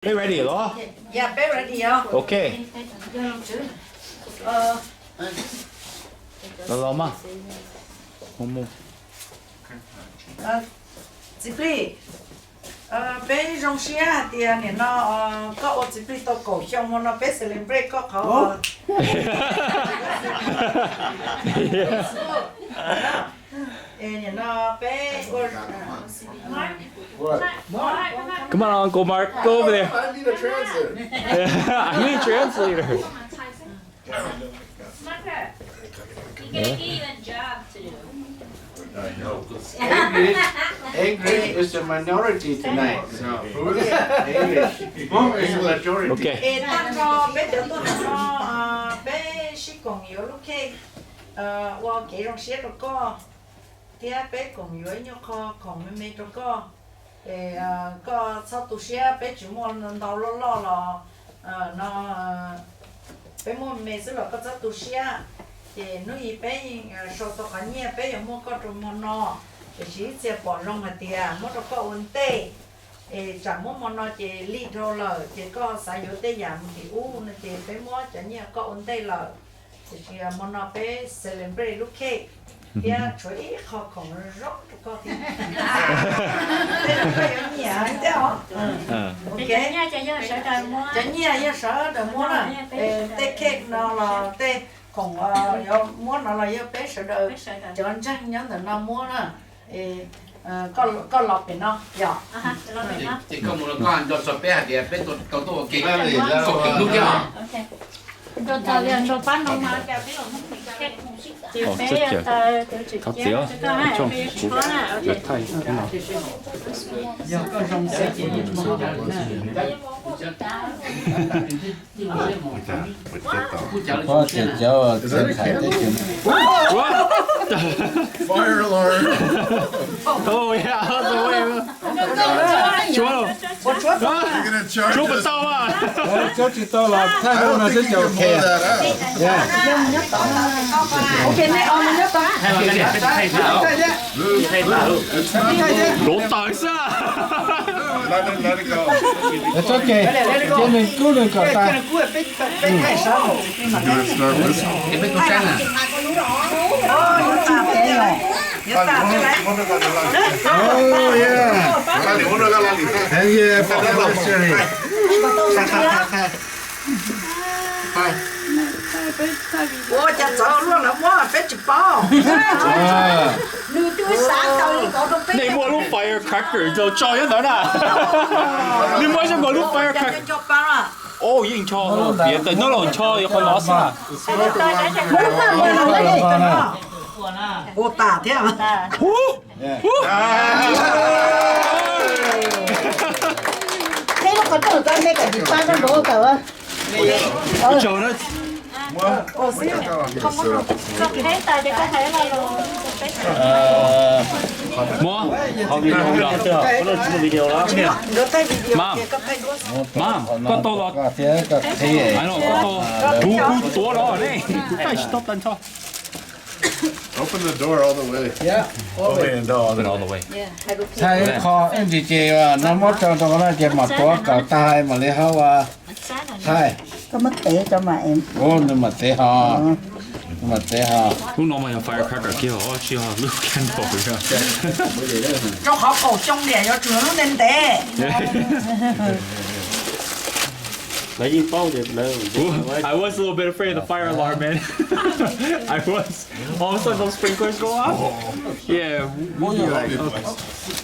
Peb ready los? Ya, peb ready os. Ok. Los los mas. Txiv Plig, peb zoo siab hais tias nim no koj ua Txiv Plig tau kaum xyoo, hmo no peb celebrate koj qhov. Nim no peb ua. Come on, Uncle Mark, go over there. I need a translator. He gave me a job to do. I know, 'cause English, English is a minority tonight, so English, English is majority. Ok. Es tag nrho peb cov tuaj no, peb sib koom yuav lub cake ua kev zoo siab rau koj, thiab peb koom yuav ib nyuag qho khoom me me rau koj. Es koj txhob tu siab, peb tsis muaj ntau loj loj los no, peb muaj me xwb los koj txhob tu siab. Ces hnub ib peb sau tau qhov nyiaj peb yuav muab koj rau hmo no, tiam sis ib txhia pom zoo hais tias muab rau koj ua ntej, es tsam muab hmo no ces lig dhau lawm ces koj xav yuav tej yam mus tim ub no ces peb muab cov nyiaj koj ua ntej lawm. Tiam sis hmo no peb celebrate lub cake thiab tshuav ib qho khoom zoo rau koj thiab. Tej no koj yuav nyiam thiab os. Cov nyiaj yog sawv daws muab na, tej cake no los tej khoom yuav muab no los yog peb sawv daws cov ntseeg nyob ntawm no muab na. Koj los pem no yom. Ces koj mus los koj nco txog peb hais tias peb tau tuaj ua ke kaum tawm hnub thiab os. Thov txim, thov txim. Yog koj zoo xwb ces Koj tseem cov txiv ntxhais teb chaws. Fire alarm. Oh yeah, out the way. Tshuab, tshuab pas tau mas. Tshuab tsis tau los thaij no xwb ces ok. Rov tawm xwb. Txhob ke, cia nws kub nws kom tas. Oh yeah. Hell yeah, for anniversary. Ua cas txawv luaj lawv muab peb tsis paub. Nej muaj lub firecracker tso nyob ntawd na. Nej muab zoo nkaus lub firecracker. Os, yeej ncho, piav tawm no los ncho yuav qhov no xwb na. Ua tas thiab. Peb lub qhov rooj tau me kaum tsis pab nrov tawm. Muab, mam, koj tau los, koj tau, kuv, kuv tuav los ne, kuv thaij tsis tau tag nrho. Open the door all the way. Thaij qho ib ntsis ces no muab tso rau no ces mam tuav kom tag mam li ho ua thaij. Koj muab tev rau mas. Ua nws mam tev ho, nws mam tev ho. Lub no mas yog firecracker kiag os, tsis yog lub candle. Rau qhov kaum xyoo niam yuav tsum yog lub ntev ntev. Lawv yeej paub tias lawv. I was a little bit afraid of the fire alarm, man. I was. All of a sudden, those sprinklers go off. Yeah, we'd be like, okay.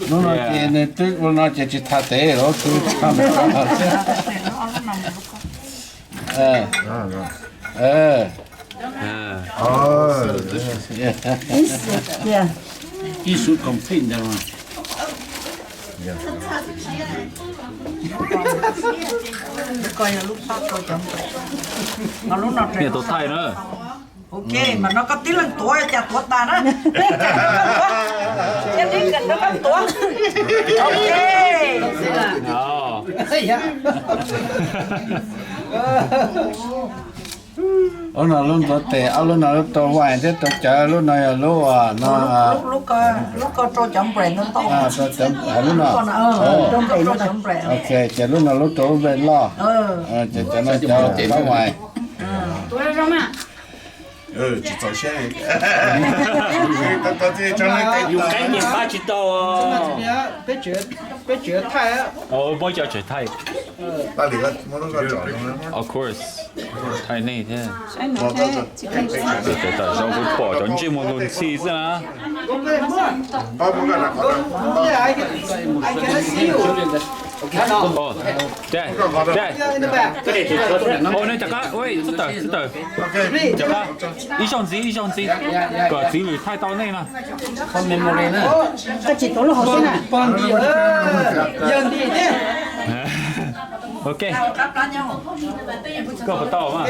Hnub no ces nws twb ua no ces tsis tham tev los twb tham. Ib xu complete ntag. Niam tus thaij na. Ok, mas no koj tib leeg tuav cas tuav tas na. Koj tuav. Ok. Lub no lub ntxuav tes, ob lub no lub rau vais thiab rau cawv, lub no yog lub no, lub no, ok, ces lub no lub rau lub npe loj, ces cov no cov vais. Yus qeeb ces pab tsis tau. Peb tseem thaij. Of course. Thaij nej thiab. Tam zoo kuv pom cov ntsej muag luag ntxhi xwb na. Dad, Dad. Ua nej rov qab, ua txhob tawm, txhob tawm. Rov qab, ib zaug ntxiv, ib zaug ntxiv, kom txiv lwm thaij tau nej no. Koj tsis tuav lub hauv xwb na. Ok. Koj puas tau mas?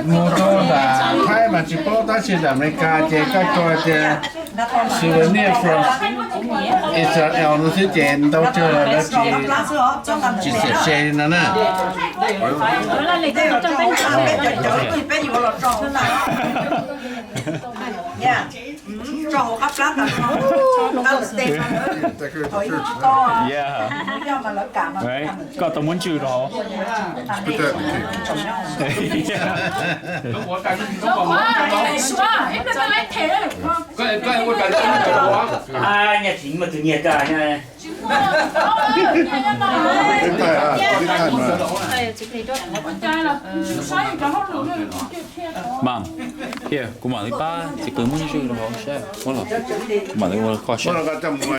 Mus rau nram Thaib mas tsis paub, tab sis nram Amelikas ces koj tso tias souvenir from Israel no xwb ces ntau tsawg los lawv tsis, tsis xiam se li no na. Koj tau muab ntswj rau hauv. Mas, kuv mam li pab txiv qw muab ntswj rau hauv saib, kuv mam li ua kho saib.